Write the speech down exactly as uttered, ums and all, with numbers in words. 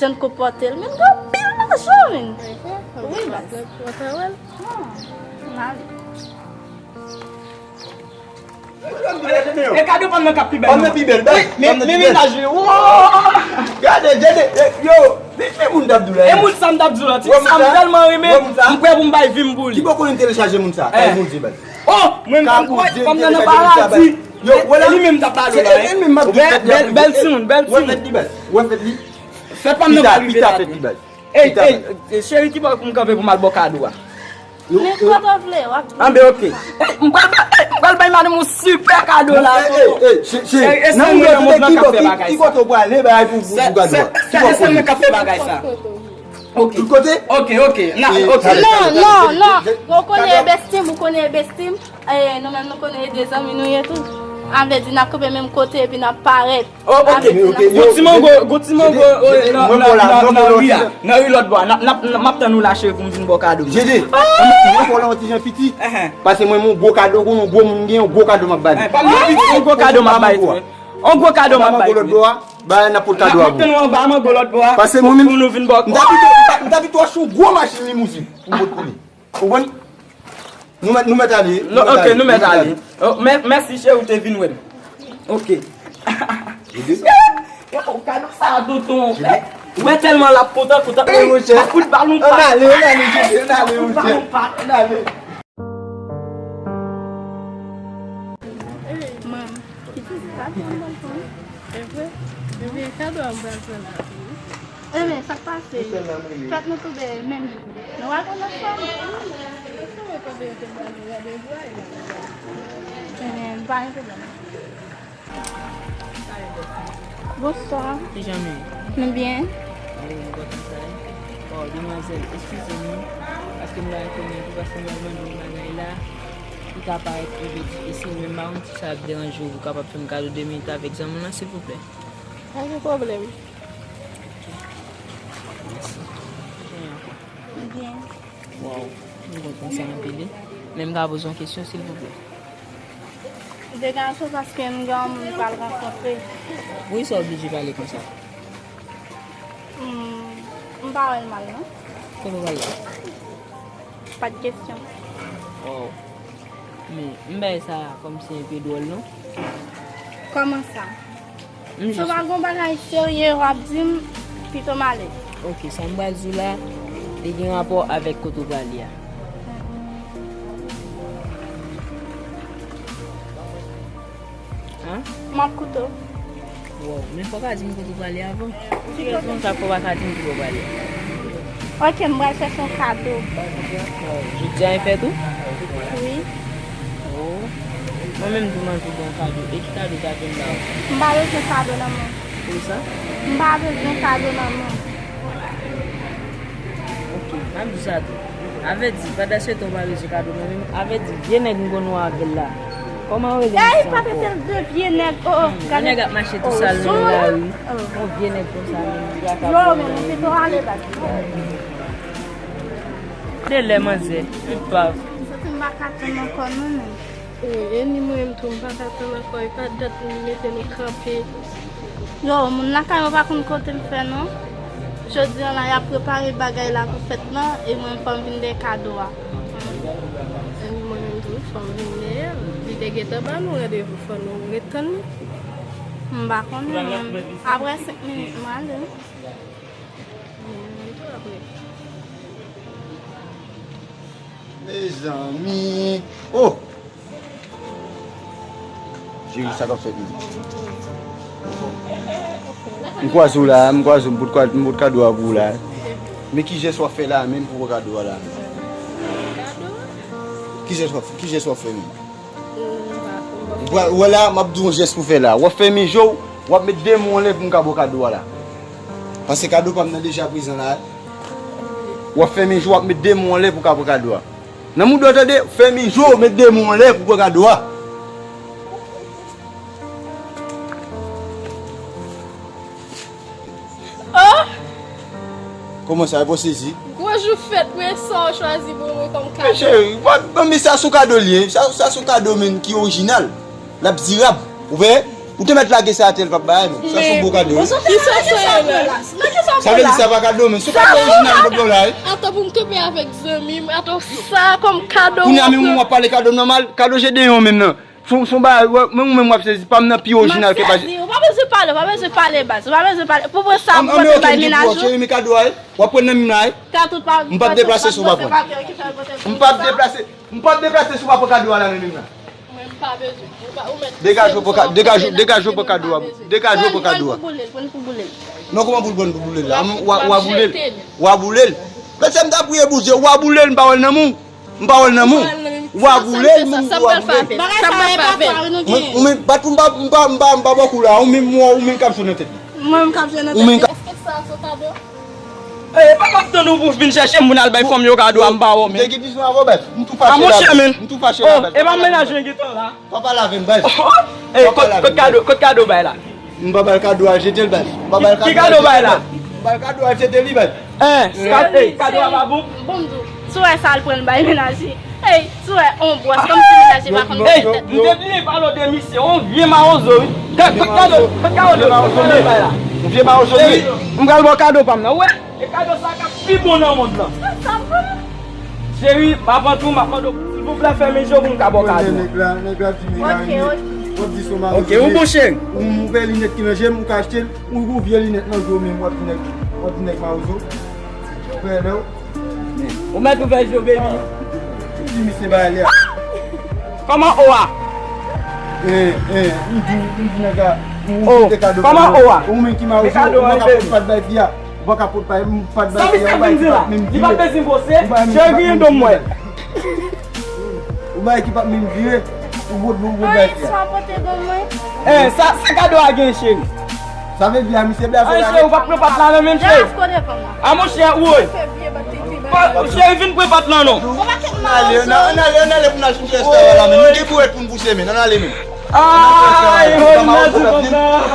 jan l konpòte l. Men gen anpil lajan, men. Wi, baz. N ale. E kado pa m nan k ap pi bèl. Pa m nan pi bèl, baz. Men, men, men mennaj li. Gade, gade, e, yo, men, men moun t ap di w la. E moun sa m t ap di w la, ti sa m tèlman renmen, m prè pou m bay vi m pou li. Ki bò konnen telechaje moun sa? Kay Bondye, baz. Oh, mwen menm kwè pa m nan paradi. Yo, e, e li menm t ap pale la, hein. Bèl, bèl timoun, bèl timoun. Ou wè fèt li, baz. Ou wè fèt li. Fèt pa m nan pa rive la. Pita fèt li, baz. Ey, ey, cheri, ki bò pou m kanpe pou m al ba w kado a? Men kote w vle, w ap di. Anben, ok. Ey, m pral ba-, ey, m pral bay madanm yon sipè kado la, tonton. Ey, ey, cheri, nan yon lòt kote, ki bò, ki kote w prale, bay pou, pou, pou kado a? Se, se, se sèl mwen k ap fè bagay sa. Ok. Tout kote? Ok, ok. Na, ok. Non, non, non. Ou konnen bestim, ou konnen bestim. E, nou menm nou konnen e de zanmi nou ye tou. A vle di n ap kanpe menm kote epi n ap parèt. Oh, ok. Gon ti mango, gon ti mango, nan, nan, nan, nan ri a. Nan ri lòt bò a. N ap, n ap, m ap tann ou la, cheri, pou m vin ba w kado. Jede, mwen fò la yon ti jan piti. Pase mwen, yon gwo kado, konnen yon gwo moun gen, yon gwo kado m ap ba li. Yon gwo kado m ap bay tou. Yon gwo kado m ap bay tou. Ba, n ap pot kado a pou ou. M ap tann ou anba mango lòt bò a. Pase mwen menm, pou nou vin ba w. M ta pito, m ta, m ta pito achte yon gwo machin limouzin pou m pot pou li. Ou konprann? Nou mèt, nou mèt ale. Ok, nou mèt ale. Oh, mè-, mèsi, cheri, ou te vin wè m. Ok. Yo, kado sa a, tonton. Ou wè tèlman l ap kontan, kontan. Ey, monchè. L ap fout ba l yon pat. Ann ale, ann ale, Jede, ann ale, monchè. Ann ale. Manmi, pitit, sa te yon bèl fanm. E vre? Ebyen, kado a m pral pran la pou ou. Ebyen, sa k pase? Fèt nou tonbe menm jou. Nou pral pran lòt fòm. Ebyen, pa gen pwoblèm. Bonswa. Kijan nou ye? Nou byen. Wi, nou kontan sa ye. Oh, demwazèl, eskize nou, paske m la konnen tou, paske m al mande yon bagay la, ki ka parèt pi difisil, men m pa konn si sa ap deranje w, ou kapab fè m kado de minit avèk zanmi w lan, silvouplè? Pa gen pwoblèm. Mèsi. Byen. Waw, m kontan sa anpil, wi. Men m ka poze yon kesyon, silvouplè? De gason, paske m gen yon moun m pral rankontre. Poukisa w oblije pale konsa? Hmm, m pa wè l mal, non. Kote w pral la? Pa t kesyon. Oh. Men, m bay sa kòmsi enpe dwòl, non? Kòman sa? M Si w jis pa gen yon bagay serye w ap di m, pito m ale. Ok, sa m pral di w la, li gen rapò avèk kote w prale a. An? M ap koute w. Wow, men fò w ka di m kote w prale avan. Ki rezon sa fè w pa ka di m kote w prale? Ok, m pral chèche yon kado. Oh, jodi a e fèt ou? Wi. Oh. Mwen menm tou m anvi ba w kado. E ki kado w ta vle m ba w? M pa bezwen kado nan men w. Poukisa? M pa bezwen kado nan men w. Ok, m ap di w sa tou. Avèdi, pandan se tan w pa bezwen kado nan men m, avèdi, vye nèg m konn wè avè l la. Kòman yo rele misye ankò? Ey, pa trete l de vye nèg, oh, oh, gade. Yon nèg ap mache tou sal nan lari. Oh. Yon vye nèg konsa menm, li pa ka pran. Yo, men, men, pito ale, baz. De lè manzè, tout pav. M santi m pa ka tann ankò, non, men. Wi, e ni mwen menm tou, m pa ka tann ankò, e pa dat nou mete nou kanpe. Yo, moun lakay mwen pa konn kote m fè non. Jodi a la, y ap prepare bagay la pou fèt lan, e mwen fò m vin dèyè kado a. E ni mwen menm tou, fò m vin dèyè l. Li te gentan ba nou randevou, fò nou ret tann li. M pa konnen, mwen. Apre senk minit, m ale. Ni mwen menm tou, apre. Mezanmi. Oh! Cheri, sa k ap fèt menm? M kwaze w la, m kwaze w, m pot kwa-, m pot kado a pou w la. Men ki jès w ap fè la menm pou kado a la menm? Ki jès w ap, ki jès w ap fè menm? Ou wè la, m ap di w yon jès pou w fè la. W ap fèmen je w, w ap met de men w anlè pou m ka ba w kado a la. Paske kado pa m nan deja prezan la. W ap fèmen je w, w ap met de men w anlè pou w ka pran kado a. Nan mouda w tande, fèmen je w, met de men w anlè pou pran kado a. Oh! Kòman sa, e pa w sezi? Gwo jou fèt mwen, sa w chwazi pou mwen kòm kado. Men cheri, pa, ban mi sa sou kado l ye. Sa, sa sou kado menm ki orijinal. L ap dirab. Ou wè? Ou te mèt lage sa atè, l p ap bay non. Sa se yon bon kado, wi. Ki sa sa ye la? Sa vle di sa pa kado, men se kado orijinal m pot ba w la, wi. Ato pou m kanpe avèk zanmi m, ato sa kòm kado. Kounye a menm w ap pale kado nòmal, kado Jedeyon menm nan. Se yon, se yon bagay, men ou menm w ap sezi, pa m nan pi orijinal ke pa. M ap sezi, ou pa bezwen pale, ou pa bezwen pale baz, ou pa bezwen pale. Pou mwen sa, pou mwen te bay menaj ou. Cheri, men kado a, wi. W ap pran nan men m la, wi. M p ap deplase si w pa pran. M p ap deplase, m p ap deplase si w pa pran kado a la nan men m la. Mwen, m pa bezwen. Ou pa, ou mèt. Degaje w pou ka-, degaje, degaje w pou kado a. Degaje w pou kado a. Pran l pou boule l, pran l pou boule l. Non, kòman pou l pran l pou boule l la? W a, w a boule l. W a boule l. Mèt sa m ta priye Bondye, w a boule l, m pa wè l nan men w. M pa wè l nan men w. W a boule l, m, w a boule l. Bagay sa e pa pa, wi, nou gen. Ou menm, bat, m pa, m pa, m pa, m pa bò kou la. Ou menm, ou menm k ap jwe nan tèt li. Mwen, m k ap jwe nan tèt li. Èske sa se kado? Eh, pa m ap tann ou pou vin chèche moun al bay fanm yo kado a, m pa wè w, men. Te gen dizon avè w, baz. M tou fache la, baz. M tou fache la, baz. E pa mennaj mwen gentan la. Pa pale avè m, baz. Eh, kot, kot kado, kot kado bay la? M pa ba l kado a, jete l, baz. M pa ba l kado a, jete l, baz. M ba l kado a, jete li, baz. Eh, kado a pa bon? Bon, m di w, si w wè sa l pran l bay mennaj li. Ey, si w wè on bwòs, kòmsi mennaj li pa konn bwòs tèt. M te bliye pale w de misye, on vye mawozo, wi. Kot kado, kot kado bay la? On vye mawozo, wi. M pral ba w kado pa m nan, ou wè? E kado sa k ap pi bon nan mond lan. Cheri, m ap antre w, m ap mande w, silvouplè, fèmen je w pou m ka ba w kado. Nèg la, nèg la di li ka renmen. W ap di se yon mawozo. Ok, ou bon cheri. Ou, ou fè linèt ki nan je m, ou ka achte l, ou, ou vye linèt nan je w menm, w ap di nèg, w ap di nèg mawozo. Ou mèt ouvè je w, baby. Di misye bagay la. Kòman o a? Eh, eh, m di, m di nèg la, ou te kado. Kòman o a? Ou menm ki mawozo, ou pa ka pran fat bay fi a. Ou pa ka pot pa, m pa t bay. Sa misye vin di la? Li pa bezwen pose. Cheri, gen dom mwen. Ou bay ki pa menm vire. Ou bot nou bot bay. Sa pote dom mwen. Eh, sa, sa kado a gen, cheri? Sa vle di a misye blaze. Ay, cheri, ou pa pran pat la non, menm, cheri. A monchè, woy. Cheri, vin pran pat la non. Ann ale, ann ale, ann ale pou n al chèche restaurant la, men. Nou gen bourèt pou n pouse, men. Ann ale, men. Ay, woy, m nan di kòm nan.